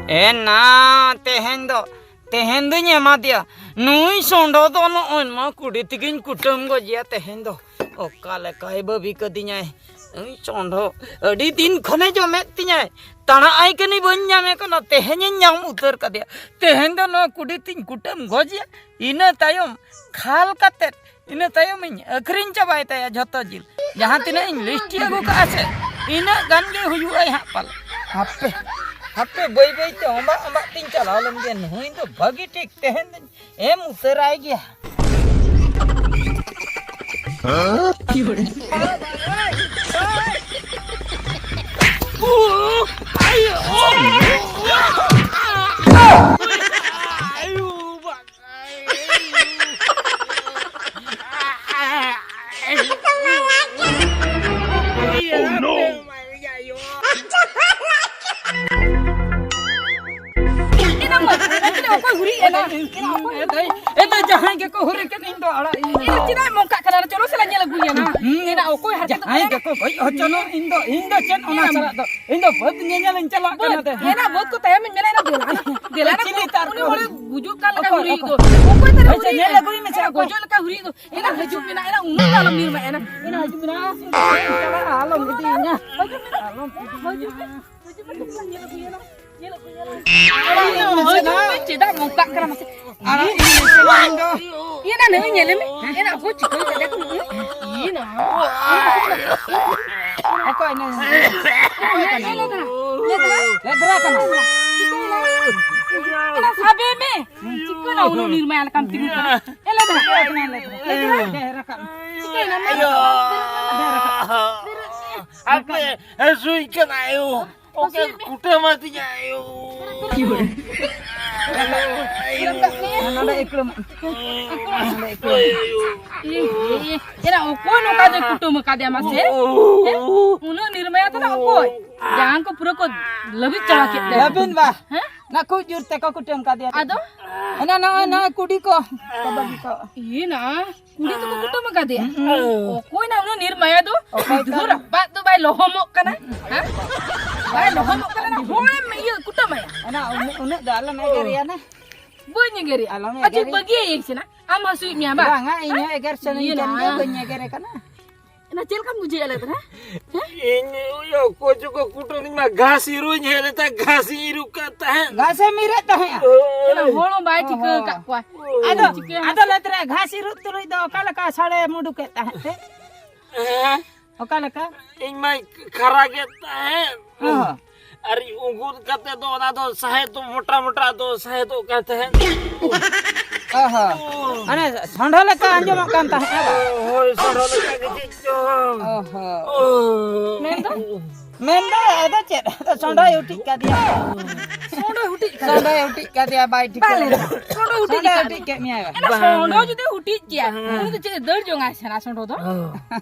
ᱮ ᱱᱟ, ᱛᱮᱦᱮᱧ ᱫᱚ, ᱛᱮᱦᱮᱧ ᱫᱚᱧ ᱮᱢᱟ ᱫᱮᱭᱟ᱾ ᱱᱩᱭ ᱥᱚᱸᱰᱚ ᱫᱚ ᱱᱚᱜᱼᱚᱭ ᱱᱚᱣᱟ ᱠᱩᱰᱤ ᱛᱮᱜᱮᱧ ᱠᱩᱴᱟᱹᱢ ᱜᱚᱡᱮᱭᱟ ᱛᱮᱦᱮᱧ ᱫᱚ᱾ ᱚᱠᱟ ᱞᱮᱠᱟᱭ ᱵᱟᱹᱵᱤ ᱠᱟᱹᱫᱤᱧᱟᱭ᱾ ᱩᱱᱤ ᱪᱚᱸᱰᱚ ᱟᱹᱰᱤ ᱫᱤᱱ ᱠᱷᱚᱱᱮ ᱡᱚᱢᱮᱫ ᱛᱤᱧᱟᱭ, ᱛᱟᱬᱟᱜ ᱟᱭ ᱠᱟᱹᱱᱟᱹᱧ, ᱵᱟᱹᱧ ᱧᱟᱢᱮ ᱠᱟᱱᱟ᱾ ᱛᱮᱦᱮᱧᱤᱧ ᱧᱟᱢ ᱩᱛᱟᱹᱨ ᱠᱟᱫᱮᱭᱟ᱾ ᱛᱮᱦᱮᱧ ᱫᱚ ᱱᱚᱣᱟ ᱠᱩᱰᱤ ᱛᱤᱧ ᱠᱩᱴᱟᱹᱢ ᱜᱚᱡᱮᱭᱟ, ᱤᱱᱟᱹ ᱛᱟᱭᱚᱢ ᱠᱷᱟᱞ ᱠᱟᱛᱮᱫ, ᱤᱱᱟᱹ ᱛᱟᱭᱚᱢᱤᱧ ᱟᱹᱠᱷᱨᱤᱧ ᱪᱟᱵᱟᱭ ᱛᱟᱭᱟ ᱡᱷᱚᱛᱚ ᱡᱤᱞ᱾ ᱡᱟᱦᱟᱸ ᱛᱤᱱᱟᱹᱜ ᱤᱧ ᱞᱤᱥᱴᱤ ᱟᱹᱜᱩ ᱠᱟᱜᱼᱟ ᱥᱮ, ᱤᱱᱟᱹᱜ ᱜᱟᱱ ᱜᱮ ᱦᱩᱭᱩᱜᱼᱟᱭ ᱦᱟᱸᱜ ᱯᱟᱞᱮ᱾ ᱦᱟᱯᱮ᱾ ᱦᱟᱯᱮ, ᱵᱟᱹᱭ ᱵᱟᱹᱭ ᱛᱮ ᱚᱸᱵᱟᱜ ᱚᱸᱵᱟᱜ ᱛᱤᱧ ᱪᱟᱞᱟᱣ ᱞᱮᱱ ᱜᱮ᱾ ᱱᱩᱭ ᱫᱚ ᱵᱷᱟᱹᱜᱤ ᱴᱷᱤᱠ ᱛᱮᱦᱮᱧ ᱫᱚᱧ ᱮᱢ ᱩᱛᱟᱹᱨᱟᱭ ᱜᱮᱭᱟ᱾ Oh, no! ᱮᱱᱟ ᱢᱟ, ᱮᱱᱟ ᱚᱠᱚᱭ ᱦᱩᱨᱤ ᱮᱱᱟ? ᱮᱱᱟ ᱚᱠᱚᱭ? ᱮ ᱫᱟᱹᱭ, ᱮ ᱫᱟᱹᱭ, ᱡᱟᱦᱟᱸᱭ ᱜᱮᱠᱚ ᱦᱩᱨᱤ ᱠᱮᱫ, ᱤᱧ ᱫᱚ ᱟᱲᱟᱜ ᱤᱧ ᱢᱮ᱾ ᱮᱱᱟ ᱪᱮᱫᱟᱜ ᱮᱢ ᱚᱱᱠᱟᱜ ᱠᱟᱱᱟ? ᱪᱚᱞᱚ ᱥᱮ ᱞᱟᱝ ᱧᱮᱞ ᱟᱹᱜᱩᱭᱟ ᱱᱟ᱾ ᱦᱩᱸ᱾ ᱮᱱᱟ ᱚᱠᱚᱭ ᱦᱟᱨᱠᱮᱛ ᱡᱟᱦᱟᱸᱭ ᱠᱟᱱᱟ? ᱜᱮᱠᱚ ᱜᱚᱡ ᱦᱚᱪᱚᱱᱚᱜ, ᱤᱧ ᱫᱚ, ᱤᱧ ᱫᱚ ᱪᱮᱫ ᱚᱱᱟ ᱮᱱᱟ ᱥᱟᱞᱟᱜ ᱫᱚ? ᱤᱧ ᱫᱚ ᱵᱟᱹᱫᱽ ᱧᱮᱧᱮᱞ ᱤᱧ ᱪᱟᱞᱟᱜ ᱠᱟᱱᱟ ᱵᱟᱹᱫᱽ, ᱛᱮ᱾ ᱮᱱᱟ ᱵᱟᱹᱫᱽ ᱠᱚ ᱛᱟᱭᱚᱢ ᱤᱧ ᱢᱮᱱᱟ, ᱮᱱᱟ ᱫᱮᱞᱟ ᱱᱟ᱾ ᱪᱤᱞᱤ ᱛᱟᱨ ᱩᱱᱤ ᱠᱚ? ᱦᱚᱲᱮ ᱜᱩᱡᱩᱜ ᱠᱟᱱ ᱞᱮᱠᱟ ᱚᱠᱚᱭ, ᱦᱩᱨᱤ ᱚᱠᱚᱭ? ᱫᱚ᱾ ᱚᱠᱚᱭ ᱛᱟᱨ ᱟᱪᱪᱷᱟ, ᱦᱩᱨᱤ? ᱧᱮᱞ ᱟᱹᱜᱩᱭ ᱢᱮᱥᱮ, ᱮᱱᱟ ᱚᱠᱚᱭ? ᱜᱩᱡᱩᱜ ᱞᱮᱠᱟ ᱦᱩᱨᱤ ᱫᱚ᱾ ᱮᱱᱟ ᱦᱤᱡᱩᱜ ᱢᱮᱱᱟ, ᱮᱱᱟ ᱩᱱᱟᱹᱜ ᱫᱚ ᱟᱞᱚᱢ ᱧᱤᱨ ᱢᱟ, ᱮᱱᱟ᱾ ᱮᱱᱟ ᱦᱤᱡᱩᱜ ᱢᱮᱱᱟ, ᱟᱞᱚᱢ ᱤᱫᱤᱭᱤᱧᱟ᱾ ᱦᱤᱡᱩᱜ ᱢᱮ, ᱦᱤᱡᱩᱜ ᱢᱮ, ᱦᱤᱡᱩᱜ ᱢᱮ, ᱧᱮᱞ ᱟᱹᱜᱩᱭ ᱟᱞᱟᱝ, ᱧᱮᱞ ᱟᱹᱜᱩᱭ ᱟᱞᱟᱝ᱾ ᱦᱤᱡᱩᱜ ᱢᱮ, ᱪᱮᱫᱟᱜ ᱱᱚᱝᱠᱟᱜ ᱠᱟᱱᱟ ᱢᱟᱥᱮ? ᱟᱨ ᱤᱧ ᱧᱮᱞ ᱤᱧ ᱫᱚ᱾ ᱤᱭᱟᱹ ᱱᱟ, ᱱᱩᱭ ᱧᱮᱞᱮ ᱢᱮ᱾ ᱮᱱᱟ ᱚᱠᱚᱭ ᱪᱤᱠᱟᱹ ᱠᱟᱫᱮ ᱠᱚ ᱱᱩᱭ? ᱤᱭᱟᱹ ᱱᱟ᱾ ᱚᱠᱚᱭ ᱱᱩᱭ? ᱚᱠᱚᱭ ᱠᱟᱱᱟᱭ? ᱞᱮᱫᱨᱟ᱾ ᱞᱮᱫᱨᱟ ᱠᱟᱱᱟᱭ᱾ ᱮᱱᱟ ᱥᱟᱵᱮ ᱢᱮ᱾ ᱪᱤᱠᱟᱹ ᱱᱟ ᱩᱱᱟᱹᱜ ᱱᱤᱨᱢᱟᱭᱟ ᱞᱮᱠᱟᱢ ᱛᱤᱸᱜᱩ ᱠᱟᱱᱟ? ᱮ ᱞᱮᱫᱨᱟ᱾ ᱮ ᱞᱮᱫᱨᱟ᱾ ᱞᱮᱫᱨᱟ᱾ ᱫᱮ ᱨᱟᱠᱟᱵ ᱢᱮ᱾ ᱪᱤᱠᱟᱹᱭᱮᱱᱟ? ᱟᱭᱳ, ᱦᱟᱯᱮ, ᱦᱟᱹᱥᱩᱧ ᱠᱟᱱᱟ ᱟᱭᱳ᱾ ᱚᱠᱟ ᱦᱟᱹᱥᱩᱭᱮᱫ ᱢᱮ? ᱠᱩᱴᱟᱹᱢ ᱟᱹᱫᱤᱧᱟ ᱟᱭᱳ᱾ ᱟᱭᱳ᱾ ᱱᱚᱰᱮ ᱤᱠᱲᱩᱢ᱾ ᱱᱚᱰᱮ ᱤᱠᱲᱩᱢ᱾ ᱟᱭᱳ᱾ ᱮ, ᱮ, ᱮᱨᱟ, ᱚᱠᱚᱭ ᱱᱚᱝᱠᱟ ᱫᱚᱭ ᱠᱩᱴᱟᱹᱢ ᱟᱠᱟᱫᱮᱭᱟ ᱢᱟᱥᱮ? ᱦᱮᱸ? ᱩᱱᱟᱹᱜ ᱱᱤᱨᱢᱟᱭᱟ ᱛᱟᱞᱟ ᱚᱠᱚᱭ? ᱡᱟᱝ ᱠᱚ ᱯᱩᱨᱟᱹ ᱠᱚ ᱞᱟᱹᱵᱤᱫ ᱪᱟᱵᱟ ᱠᱮᱫ ᱛᱟᱭᱟ᱾ ᱞᱟᱹᱵᱤᱫ ᱵᱟ᱾ ᱦᱮᱸ? ᱱᱟ ᱠᱷᱩᱵ ᱡᱳᱨ ᱛᱮᱠᱚ ᱠᱩᱴᱟᱹᱢ ᱠᱟᱫᱮᱭᱟ᱾ ᱟᱫᱚ? ᱮᱱᱟ ᱱᱚᱜᱼᱚᱭ, ᱱᱚᱜᱼᱚᱭ ᱠᱩᱰᱤ ᱠᱚ, ᱠᱚ ᱵᱟᱹᱜᱤ ᱠᱚ᱾ ᱤᱭᱟᱹ ᱱᱟ, ᱠᱩᱰᱤ ᱛᱮᱠᱚ ᱠᱩᱴᱟᱹᱢ ᱟᱠᱟᱫᱮᱭᱟ? ᱦᱩᱸ᱾ ᱚᱠᱚᱭ ᱱᱟ ᱩᱱᱟᱹᱜ ᱱᱤᱨᱢᱟᱭᱟ ᱫᱚ? ᱚᱠᱚᱭ ᱢᱤᱫ ᱫᱷᱟᱣ ᱠᱟᱱ? ᱨᱟᱯᱟᱜ ᱫᱚ ᱵᱟᱭ ᱞᱚᱦᱚᱢᱚᱜ ᱠᱟᱱᱟ? ᱦᱮᱸ? ᱵᱟᱭ ᱞᱚᱦᱚᱢᱚᱜ ᱠᱟᱱᱟ ᱱᱟ, ᱦᱚᱲᱮᱢ ᱤᱭᱟᱹ ᱠᱩᱴᱟᱹᱢᱟᱭᱟ? ᱮᱱᱟ ᱩᱱᱟᱹᱜ, ᱩᱱᱟᱹᱜ ᱫᱚ ᱟᱞᱚᱢ ᱮᱜᱮᱨᱮᱭᱟ ᱱᱟ᱾ ᱵᱟᱹᱧ ᱮᱜᱮᱨᱮᱭᱟ᱾ ᱟᱞᱚᱢ ᱟᱪᱪᱷᱟ, ᱮᱜᱮᱨᱮᱭᱟ᱾ ᱵᱟᱹᱜᱤᱭᱟᱹᱧ ᱥᱮ ᱱᱟ? ᱟᱢ ᱦᱟᱹᱥᱩᱭᱮᱫ ᱢᱮᱭᱟ ᱵᱟᱝ? ᱵᱟᱝᱟ, ᱤᱧ ᱦᱚᱸ ᱮᱜᱮᱨ ᱥᱟᱱᱟᱧ ᱤᱭᱟᱹ ᱠᱟᱱ ᱱᱟ᱾ ᱜᱮᱭᱟ, ᱵᱟᱹᱧ ᱮᱜᱮᱨᱮ ᱠᱟᱱᱟ᱾ ᱮᱱᱟ ᱪᱮᱫ ᱞᱮᱠᱟᱢ ᱵᱩᱡᱷᱟᱹᱣᱮᱫᱼᱟ ᱞᱟᱹᱭ ᱛᱟᱦᱮᱸ? ᱤᱧ ᱚᱠᱚᱭ ᱪᱚᱠᱚ ᱠᱩᱴᱟᱹᱢᱤᱧ ᱢᱟ, ᱜᱷᱟᱥ ᱤᱨᱩᱧ ᱦᱮᱡ ᱞᱮᱱ ᱛᱟᱦᱮᱸ, ᱜᱷᱟᱥ ᱤᱧ ᱤᱨᱩᱜ ᱠᱟᱱ ᱛᱟᱦᱮᱸᱫ᱾ ᱜᱷᱟᱥ ᱮᱢ ᱤᱨᱮᱫ ᱛᱟᱦᱮᱸᱫᱼᱟ? ᱮᱱᱟ ᱦᱚᱲ ᱦᱚᱸ ᱵᱟᱭ ᱴᱷᱤᱠᱟᱹ ᱟᱠᱟᱫ ᱠᱚᱣᱟ᱾ ᱟᱫᱚ, ᱪᱤᱠᱟᱹᱭᱟᱢ? ᱟᱫᱚ ᱞᱟᱹᱭ ᱛᱟᱨᱟ, ᱜᱷᱟᱥ ᱤᱨᱩᱜ ᱛᱩᱞᱩᱡ ᱫᱚ ᱚᱠᱟ ᱞᱮᱠᱟ ᱥᱟᱰᱮᱢ ᱩᱰᱩᱠᱮᱫ ᱛᱟᱦᱮᱸᱫ ᱛᱮ? ᱦᱮᱸ? ᱚᱠᱟ ᱞᱮᱠᱟ? ᱤᱧ ᱢᱟᱭ ᱠᱷᱟᱨᱟᱜᱮᱫ ᱛᱟᱦᱮᱸᱫ᱾ ᱦᱚᱸ᱾ ᱟᱨ ᱩᱸᱜᱩᱫ ᱠᱟᱛᱮ ᱫᱚ ᱚᱱᱟ ᱫᱚ ᱥᱟᱦᱮᱫ ᱫᱚ ᱢᱚᱴᱟ ᱢᱚᱴᱟ ᱫᱚ ᱥᱟᱦᱮᱫᱚᱜ ᱠᱟᱱ ᱛᱟᱦᱮᱸᱫ᱾ ᱚ ᱦᱚᱸ᱾ ᱢᱟᱱᱮ ᱥᱚᱸᱰᱷᱚ ᱞᱮᱠᱟ ᱟᱸᱡᱚᱢᱚᱜ ᱠᱟᱱ ᱛᱟᱦᱮᱸᱫᱼᱟ ᱵᱟᱝ? ᱦᱳᱭ, ᱥᱚᱸᱰᱷᱚ ᱞᱮᱠᱟ ᱜᱮ ᱪᱮᱫ ᱪᱚᱝ᱾ ᱚ ᱦᱚᱸ᱾ ᱚ᱾ ᱢᱮᱱᱫᱚ? ᱢᱮᱱᱫᱚ ᱟᱫᱚ ᱪᱮᱫ? ᱟᱫᱚ ᱥᱚᱸᱰᱷᱚᱭ ᱦᱩᱴᱤᱡ ᱠᱟᱫᱮᱭᱟ᱾ ᱥᱚᱸᱰᱷᱚᱭ ᱦᱩᱴᱤᱡ ᱠᱟᱫᱮᱭᱟ᱾ ᱥᱚᱸᱰᱷᱚᱭ ᱦᱩᱴᱤᱡ ᱠᱟᱫᱮᱭᱟ, ᱵᱟᱭ ᱴᱷᱤᱠᱟᱹ᱾ ᱵᱟᱭ ᱞᱟᱹᱭ ᱫᱟ᱾ ᱥᱚᱸᱰᱷᱚᱭ ᱦᱩᱴᱤᱡ ᱥᱚᱸᱰᱷᱚᱭ ᱠᱟᱫᱮᱭᱟ᱾ ᱦᱩᱴᱤᱡ ᱠᱮᱫ ᱢᱮᱭᱟᱭ ᱵᱟᱝ? ᱮᱱᱟ ᱵᱟᱝ᱾ ᱥᱚᱸᱰᱷᱚᱭ ᱡᱩᱫᱤ ᱦᱩᱴᱤᱡ ᱠᱮᱭᱟ, ᱵᱟᱝ᱾ ᱩᱱᱤ ᱫᱚ ᱪᱮᱫ ᱫᱟᱹᱲ ᱡᱚᱝᱟᱭ ᱥᱮᱱᱟ ᱥᱚᱸᱰᱷᱚᱭ ᱫᱚ? ᱚ᱾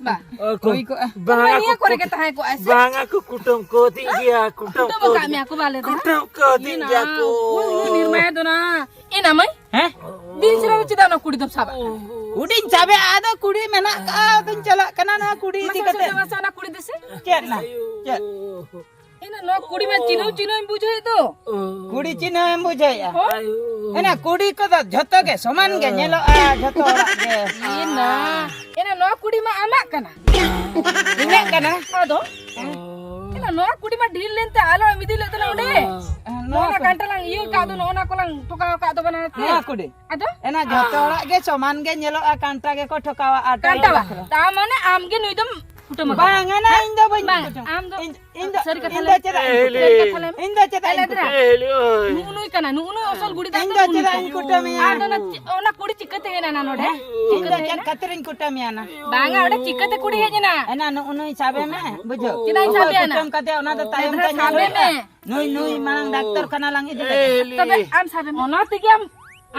ᱵᱟᱝ᱾ ᱚ, ᱠᱚ-, ᱦᱩᱭ ᱠᱚᱜᱼᱟ᱾ ᱵᱟᱝᱟ ᱱᱤᱭᱟᱹ ᱠᱚ ᱠᱚᱨᱮ ᱜᱮ ᱠᱩᱴᱟᱹᱢ, ᱛᱟᱦᱮᱸ ᱠᱚᱜᱼᱟᱭ ᱥᱮ? ᱵᱟᱝᱟ ᱠᱚ ᱠᱩᱴᱟᱹᱢ ᱠᱚ ᱛᱤᱡ ᱜᱮᱭᱟ, ᱠᱩᱴᱟᱹᱢ ᱠᱩᱴᱟᱹᱢ ᱠᱚ ᱟᱠᱟᱫ ᱛᱤᱡ, ᱢᱮᱭᱟ ᱠᱚ ᱵᱟᱞᱮ ᱫᱚ᱾ ᱠᱩᱴᱟᱹᱢ ᱠᱚ ᱛᱤᱡ ᱜᱮᱭᱟ ᱠᱚ᱾ ᱩᱱᱤ ᱱᱤᱨᱢᱟᱭᱟ ᱫᱚ ᱱᱟ᱾ ᱮ ᱱᱟ ᱢᱟᱹᱭ? ᱦᱮᱸ? ᱫᱤᱱ ᱥᱟᱨᱟ ᱫᱚ ᱪᱮᱫᱟᱜ ᱚᱱᱟ ᱠᱩᱲᱤ ᱫᱚᱢ ᱥᱟᱵᱟ? ᱠᱩᱲᱤᱧ ᱥᱟᱵᱮ, ᱟᱫᱚ ᱠᱩᱲᱤ ᱢᱮᱱᱟᱜ ᱠᱟᱜᱼᱟ, ᱟᱫᱚᱧ ᱪᱟᱞᱟᱜ ᱠᱟᱱᱟ ᱱᱚᱣᱟ ᱠᱩᱲᱤ ᱤᱫᱤ ᱢᱟᱥᱮ, ᱠᱟᱛᱮ᱾ ᱢᱟᱥᱮ, ᱢᱟᱥᱮ, ᱚᱱᱟ ᱠᱩᱲᱤ ᱫᱚ ᱥᱮ? ᱪᱮᱫ ᱱᱟ? ᱪᱮᱫ? ᱮᱱᱟ ᱱᱚᱣᱟ ᱠᱩᱲᱤ ᱢᱟ ᱪᱤᱱᱦᱟᱹᱣ ᱪᱤᱱᱦᱟᱹᱣᱧ ᱵᱩᱡᱷᱟᱹᱣᱮᱫ ᱫᱚ᱾ ᱠᱩᱲᱤ ᱪᱤᱱᱦᱟᱹᱣᱮᱢ ᱵᱩᱡᱷᱟᱹᱣᱮᱫᱼᱟ? ᱦᱳᱭ᱾ ᱮᱱᱟ ᱠᱩᱲᱤ ᱠᱚᱫᱚ ᱡᱷᱚᱛᱚ ᱜᱮ ᱥᱚᱢᱟᱱ ᱜᱮ ᱧᱮᱞᱚᱜᱼᱟ, ᱡᱷᱚᱛᱚ ᱦᱚᱲᱟᱜ ᱜᱮ᱾ ᱮᱱᱟ, ᱮᱱᱟ ᱱᱚᱣᱟ ᱠᱩᱲᱤ ᱢᱟ ᱟᱢᱟᱜ ᱠᱟᱱᱟ᱾ ᱤᱧᱟᱹᱜ ᱠᱟᱱᱟ? ᱟᱫᱚ? ᱮᱱᱟ ᱱᱚᱣᱟ ᱠᱩᱲᱤ ᱢᱟ ᱰᱷᱤᱞ ᱞᱮᱱᱛᱮ ᱟᱞᱚ ᱮᱢ ᱤᱫᱤ ᱞᱮᱫ ᱛᱟᱞᱟᱝ ᱚᱸᱰᱮ᱾ ᱱᱚᱣᱟ ᱱᱚᱜᱼᱚ ᱱᱟ ᱠᱩᱲᱤ᱾ ᱠᱟᱱᱴᱟ ᱞᱟᱝ ᱤᱭᱟᱹ ᱠᱟᱜ ᱫᱚ, ᱱᱚᱜᱼᱚ ᱱᱟ ᱠᱚᱞᱟᱝ ᱴᱷᱚᱠᱟᱣ ᱠᱟᱜ ᱫᱚ ᱵᱟᱱᱟᱨ ᱛᱮ᱾ ᱱᱚᱣᱟ ᱠᱩᱲᱤ? ᱟᱫᱚ? ᱮᱱᱟ ᱡᱷᱚᱛᱚ ᱦᱚᱲᱟᱜ ᱜᱮ ᱥᱚᱢᱟᱱ ᱜᱮ ᱧᱮᱞᱚᱜᱼᱟ, ᱠᱟᱱᱴᱟ ᱜᱮᱠᱚ ᱴᱷᱚᱠᱟᱣᱟ ᱟᱨ ᱠᱟᱱᱴᱟ ᱴᱟᱺᱰᱤ ᱵᱟ-, ᱵᱟᱠᱷᱨᱟ᱾ ᱛᱟ ᱢᱟᱱᱮ ᱟᱢ ᱜᱮ ᱱᱩᱭ ᱫᱚᱢ ᱠᱩᱴᱟᱹᱢ ᱟᱠᱟᱫᱟ᱾ ᱵᱟᱝ, ᱮᱱᱟ ᱤᱧ ᱫᱚ ᱵᱟᱹᱧ ᱵᱟᱝ, ᱠᱩᱴᱟᱹᱢ᱾ ᱟᱢ ᱫᱚ ᱤᱧ, ᱤᱧ ᱫᱚ, ᱥᱟᱹᱨᱤ ᱠᱟᱛᱷᱟ ᱤᱧ ᱞᱟᱹᱭ ᱫᱚ ᱢᱮ᱾ ᱪᱮᱫᱟᱜ ᱤᱧ ᱮ, ᱠᱩᱴᱟᱹᱢ? ᱞᱟᱹᱭ᱾ ᱥᱟᱹᱨᱤ ᱠᱟᱛᱷᱟ ᱞᱟᱹᱭ ᱢᱮ᱾ ᱤᱧ ᱫᱚ ᱪᱮᱫᱟᱜ ᱤᱧ ᱮ, ᱞᱟᱹᱭ ᱠᱩᱴᱟᱹᱢ? ᱫᱟ᱾ ᱱᱩᱜᱼᱩ ᱱᱩᱭ ᱠᱟᱱᱟ, ᱱᱩᱜᱼᱩ ᱱᱩᱭ ᱟᱥᱚᱞ ᱜᱩᱲᱤ ᱫᱚ ᱤᱧ ᱟᱢ ᱫᱚ ᱫᱚ ᱪᱮᱫᱟᱜ ᱱᱩᱭ ᱤᱧ ᱠᱟᱱᱟ᱾ ᱠᱩᱴᱟᱹᱢᱮᱭᱟ? ᱟᱫᱚ ᱚᱱᱟ ᱪᱮ-, ᱚᱱᱟ ᱠᱩᱲᱤ ᱪᱤᱠᱟᱹᱛᱮ ᱦᱮᱡ ᱮᱱᱟ ᱱᱚᱰᱮ? ᱦᱮᱸ? ᱤᱧ ᱫᱚ ᱪᱤᱠᱟᱹᱛᱮ ᱪᱮᱫ ᱦᱮᱡ ᱮᱱᱟ? ᱠᱷᱟᱹᱛᱤᱨᱤᱧ ᱠᱩᱴᱟᱹᱢᱮᱭᱟ ᱱᱟ? ᱵᱟᱝᱟ, ᱚᱸᱰᱮ ᱪᱤᱠᱟᱹᱛᱮ ᱠᱩᱲᱤ ᱦᱮᱡ ᱮᱱᱟ? ᱮᱱᱟ ᱱᱩᱜᱼᱩ ᱱᱩᱭ ᱥᱟᱵᱮ ᱢᱮ, ᱵᱩᱡᱷᱟᱹᱣ? ᱪᱮᱫᱟᱜ ᱤᱧ ᱚᱠᱚᱭ ᱥᱟᱵᱮᱭᱟ ᱱᱟ? ᱠᱩᱴᱟᱹᱢ ᱠᱟᱫᱮᱭᱟ ᱚᱱᱟ ᱫᱚ ᱛᱟᱭᱚᱢ ᱛᱮ ᱮᱱᱨᱮᱦᱚᱸ ᱧᱮᱞ ᱥᱟᱵᱮ ᱦᱩᱭᱩᱜᱼᱟ᱾ ᱢᱮ᱾ ᱱᱩᱭ, ᱱᱩᱭ ᱢᱟᱲᱟᱝ ᱰᱟᱠᱛᱚᱨ ᱠᱷᱟᱱᱟ ᱞᱟᱝ ᱤᱫᱤ ᱞᱮᱫᱮ᱾ ᱛᱚᱵᱮ ᱟᱢ ᱥᱟᱵᱮ ᱢᱮ᱾ ᱚᱱᱟ ᱛᱮᱜᱮ ᱟᱢ,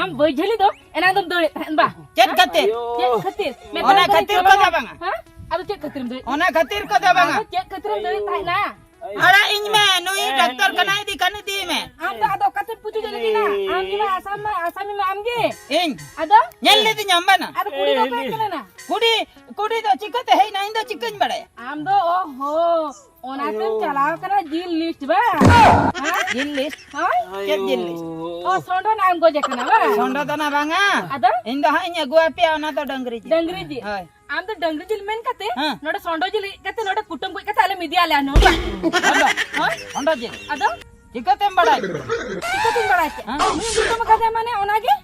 ᱟᱢ ᱵᱟᱹᱭᱡᱷᱟᱹᱞᱤ ᱫᱚ ᱮᱱᱟᱝ ᱫᱚᱢ ᱫᱟᱹᱲᱮᱫ ᱛᱟᱦᱮᱸᱫ ᱵᱟ? ᱪᱮᱫ ᱠᱷᱟᱹᱛᱤᱨ? ᱪᱮᱫ ᱠᱷᱟᱹᱛᱤᱨ? ᱢᱮᱛᱟᱢ ᱚᱱᱟ ᱠᱟᱹᱱᱟᱹᱧ ᱠᱷᱟᱹᱛᱤᱨ ᱪᱚᱞᱚ ᱠᱚᱫᱚ ᱱᱟ᱾ ᱵᱟᱝᱟ᱾ ᱦᱮᱸ? ᱟᱫᱚ ᱪᱮᱫ ᱠᱷᱟᱹᱛᱤᱨᱮᱢ ᱫᱟᱹᱲᱮᱫ ᱚᱱᱟ ᱛᱟᱦᱮᱸᱫ? ᱠᱷᱟᱹᱛᱤᱨ ᱠᱚᱫᱚ ᱵᱟᱝᱟ᱾ ᱟᱫᱚ ᱪᱮᱫ ᱠᱷᱟᱹᱛᱤᱨᱮᱢ ᱫᱟᱹᱲᱮᱫ ᱛᱟᱦᱮᱸᱫ ᱱᱟ? ᱟᱲᱟᱜ ᱤᱧ ᱢᱮ, ᱱᱩᱭ ᱰᱟᱠᱛᱚᱨ ᱠᱷᱟᱱᱟ ᱤᱫᱤ ᱠᱷᱟᱱ ᱤᱫᱤᱭᱮ ᱢᱮ᱾ ᱟᱢ ᱫᱚ ᱟᱫᱚ ᱚᱠᱟᱛᱮᱢ ᱯᱩᱪᱩᱡ ᱞᱟᱹᱜᱤᱫ ᱱᱟ? ᱟᱢ ᱜᱮ ᱢᱟ ᱟᱥᱟᱢ ᱢᱟ, ᱟᱥᱟᱢᱤ ᱢᱟ ᱟᱢ ᱜᱮ᱾ ᱤᱧ? ᱟᱫᱚ? ᱧᱮᱞ ᱞᱮᱫᱤᱧᱟᱢ ᱵᱟᱝᱟ? ᱟᱫᱚ ᱠᱩᱲᱤ ᱫᱚ ᱚᱠᱚᱭ ᱠᱟᱱᱟ ᱱᱟ? ᱠᱩᱲᱤ, ᱠᱩᱲᱤ ᱫᱚ ᱪᱤᱠᱟᱹᱛᱮ ᱦᱮᱡ ᱮᱱᱟ? ᱤᱧ ᱫᱚ ᱪᱤᱠᱟᱹᱧ ᱵᱟᱲᱟᱭᱟ? ᱟᱢ ᱫᱚ, ᱚᱦᱚ, ᱚᱱᱟᱛᱮᱢ ᱟᱭᱳ᱾ ᱪᱟᱞᱟᱣ ᱠᱟᱱᱟ ᱡᱤᱞ ᱞᱤᱥᱴ ᱵᱟ? ᱦᱮᱸ? ᱡᱤᱞ ᱞᱤᱥᱴ? ᱦᱳᱭ? ᱪᱮᱫ ᱡᱤᱞ ᱞᱤᱥᱴ? ᱚ, ᱥᱚᱸᱰᱚ ᱱᱟᱜ ᱮᱢ ᱜᱚᱡᱮ ᱠᱟᱱᱟ ᱵᱟ? ᱥᱚᱸᱰᱚ ᱫᱚ ᱱᱟ ᱵᱟᱝᱟ᱾ ᱟᱫᱚ? ᱤᱧ ᱫᱚ ᱦᱟᱸᱜ ᱤᱧ ᱟᱹᱜᱩ ᱟᱯᱮᱭᱟ, ᱚᱱᱟ ᱫᱚ ᱰᱟᱹᱝᱨᱤ ᱡᱤᱞ᱾ ᱰᱟᱹᱝᱨᱤ ᱡᱤᱞ? ᱦᱳᱭ᱾ ᱟᱢ ᱫᱚ ᱰᱟᱹᱝᱨᱤ ᱡᱤᱞ ᱢᱮᱱ ᱠᱟᱛᱮ, ᱦᱮᱸ᱾ ᱱᱚᱰᱮ ᱥᱚᱸᱰᱚ ᱡᱤᱞ ᱦᱮᱡ ᱠᱟᱛᱮ, ᱱᱚᱰᱮ ᱠᱩᱴᱟᱹᱢ ᱜᱚᱡ ᱠᱟᱛᱮ ᱟᱞᱮᱢ ᱤᱫᱤᱭᱟᱞᱮᱭᱟ ᱱᱚᱰᱮ᱾ ᱥᱚᱸᱰᱚ? ᱦᱳᱭ? ᱥᱚᱸᱰᱚ ᱡᱤᱞ? ᱟᱫᱚ? ᱪᱤᱠᱟᱹᱛᱮᱢ ᱵᱟᱲᱟᱭ ᱠᱮᱫᱟ? ᱪᱤᱠᱟᱹᱛᱤᱧ ᱵᱟᱲᱟᱭ ᱠᱮᱫᱟ? ᱦᱮᱸ? ᱩᱱᱤ ᱠᱩᱴᱟᱹᱢ ᱟᱠᱟᱫᱮᱭᱟ ᱢᱟᱱᱮ ᱚᱱᱟᱜᱮ?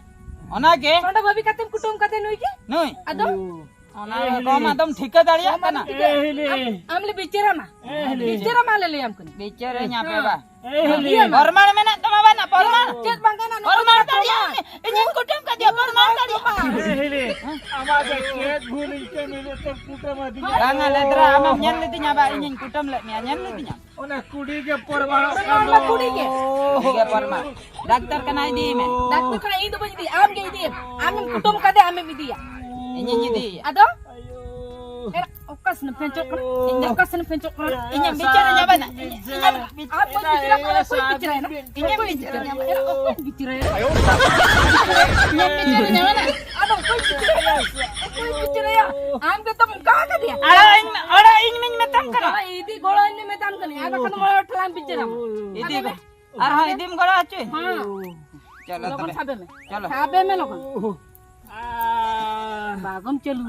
ᱚᱱᱟᱜᱮ? ᱥᱚᱸᱰᱚ ᱵᱷᱟᱹᱵᱤ ᱠᱟᱛᱮᱢ ᱠᱩᱴᱟᱹᱢ ᱠᱟᱫᱮ ᱱᱩᱭ ᱜᱮ? ᱱᱩᱭ? ᱟᱫᱚ? ᱚᱱᱟ ᱠᱚᱢ ᱟᱫᱚᱢ ᱴᱷᱤᱠᱟᱹ ᱫᱟᱲᱮᱭᱟᱜ ᱠᱟᱱᱟ? ᱮ ᱦᱤᱞᱤ᱾ ᱟᱢ ᱞᱮ ᱵᱤᱪᱟᱹᱨᱟᱢᱟ᱾ ᱮ ᱦᱤᱞᱤ᱾ ᱵᱤᱪᱟᱹᱨᱟᱢᱟ ᱞᱮ ᱞᱟᱹᱭᱟᱢ ᱠᱟᱱᱟ᱾ ᱵᱤᱪᱟᱹᱨᱟᱹᱧ ᱟᱯᱮ ᱵᱟ᱾ ᱮ ᱦᱤᱞᱤ᱾ ᱯᱨᱚᱢᱟᱬ ᱢᱮᱱᱟᱜ ᱛᱟᱢᱟ ᱵᱟᱝ? ᱯᱨᱚᱢᱟᱬ᱾ ᱪᱮᱫ ᱵᱟᱝ ᱠᱟᱱᱟ ᱱᱚᱣᱟ ᱯᱨᱚᱢᱟᱬ ᱫᱚ? ᱫᱟᱲᱮᱭᱟᱜ ᱢᱮ᱾ ᱤᱧᱤᱧ ᱠᱩᱴᱟᱹᱢ ᱠᱟᱫᱮᱭᱟ, ᱯᱨᱚᱢᱟᱬ ᱫᱟᱲᱮᱭᱟᱜ ᱢᱮ᱾ ᱮ ᱦᱤᱞᱤ᱾ ᱟᱢᱟᱜ ᱫᱚ ᱪᱮᱫ ᱵᱷᱩᱞ ᱤᱧ ᱠᱟᱹᱢᱤ ᱞᱮᱫ ᱛᱮᱢ ᱠᱩᱴᱟᱹᱢ ᱟᱹᱫᱤᱧᱟ? ᱵᱟᱝᱟ ᱞᱮᱫᱽᱨᱟ, ᱟᱢᱮᱢ ᱧᱮᱞ ᱞᱤᱫᱤᱧᱟ ᱵᱟ? ᱤᱧᱤᱧ ᱠᱩᱴᱟᱹᱢ ᱞᱮᱫ ᱢᱮᱭᱟ, ᱧᱮᱞ ᱞᱤᱫᱤᱧᱟᱢ? ᱚᱱᱟ ᱠᱩᱲᱤ ᱜᱮ ᱯᱚᱨᱢᱟᱬᱚᱜ ᱠᱟᱱ ᱫᱚ᱾ ᱠᱩᱲᱤ ᱜᱮ᱾ ᱠᱩᱲᱤ ᱜᱮ ᱯᱚᱨᱢᱟᱬ᱾ ᱰᱟᱠᱛᱟᱨ ᱠᱟᱱᱟ, ᱤᱫᱤᱭᱮ ᱢᱮ᱾ ᱰᱟᱠᱛᱟᱨ ᱠᱷᱟᱱᱟ ᱤᱧ ᱫᱚ ᱵᱟᱹᱧ ᱤᱫᱤᱭᱟ, ᱟᱢ ᱜᱮ ᱤᱫᱤᱭᱮᱢ᱾ ᱟᱢᱮᱢ ᱠᱩᱴᱟᱹᱢ ᱠᱟᱫᱮ, ᱟᱢᱮᱢ ᱤᱫᱤᱭᱟ᱾ ᱤᱧᱤᱧ ᱤᱫᱤᱭᱮᱭᱟ᱾ ᱟᱫᱚ? ᱮᱨᱟ, ᱚᱠᱟ ᱥᱮᱱᱮᱢ ᱯᱷᱮᱸᱪᱚᱜ ᱠᱟᱱᱟ? ᱤᱧ ᱫᱚ ᱚᱠᱟ ᱥᱮᱱᱮᱢ ᱯᱷᱮᱸᱪᱚᱜ ᱠᱟᱱᱟ? ᱤᱧᱮᱢ ᱵᱤᱪᱟᱹᱨ ᱧᱟᱢᱟ ᱱᱟ᱾ ᱤᱧᱮᱢ ᱟᱢ ᱵᱟᱹᱧ ᱵᱤᱪᱟᱹᱨᱟ, ᱚᱠᱚᱭ ᱵᱤᱪᱟᱹᱨᱟ? ᱤᱧᱮᱢ ᱵᱤᱪᱟᱹᱨ ᱧᱟᱢᱟ᱾ ᱮᱨᱟ, ᱚᱠᱚᱭ ᱵᱤᱪᱟᱹᱨᱟ? ᱤᱧᱮᱢ ᱵᱤᱪᱟᱹᱨ ᱧᱟᱢᱟ ᱱᱟ᱾ ᱟᱫᱚ ᱚᱠᱚᱭ ᱵᱤᱪᱟᱹᱨᱟ? ᱚᱠᱚᱭ ᱵᱤᱪᱟᱹᱨᱟ? ᱟᱢ ᱜᱮᱛᱚᱢ ᱚᱱᱠᱟ ᱠᱟᱫᱮᱭᱟ᱾ ᱟᱲᱟᱜ ᱤᱧ ᱢᱮ, ᱟᱲᱟᱜ ᱤᱧ ᱢᱮᱧ ᱢᱮᱛᱟᱢ ᱠᱟᱱᱟ᱾ ᱟᱲᱟᱜ ᱤᱫᱤ ᱜᱚᱲᱚ ᱤᱧ ᱢᱮᱛᱟᱢ ᱠᱟᱹᱱᱟᱹᱧ, ᱟᱨ ᱵᱟᱠᱷᱟᱱ ᱢᱚᱬᱮ ᱦᱚᱲ ᱴᱷᱮᱱ ᱞᱟᱝ ᱵᱤᱪᱟᱹᱨᱟ᱾ ᱤᱫᱤ ᱢᱮ᱾ ᱟᱨᱦᱚᱸ ᱤᱫᱤᱢ ᱜᱚᱲᱚ ᱦᱚᱪᱚᱭ? ᱦᱮᱸ᱾ ᱪᱚᱞᱚ ᱞᱚᱜᱚᱱ ᱛᱚᱵᱮ᱾ ᱥᱟᱵᱮ ᱢᱮ᱾ ᱪᱚᱞᱚ᱾ ᱥᱟᱵᱮ ᱢᱮ ᱞᱚᱜᱚᱱ᱾ ᱵᱟᱜᱚᱢ ᱪᱟᱹᱞᱩ᱾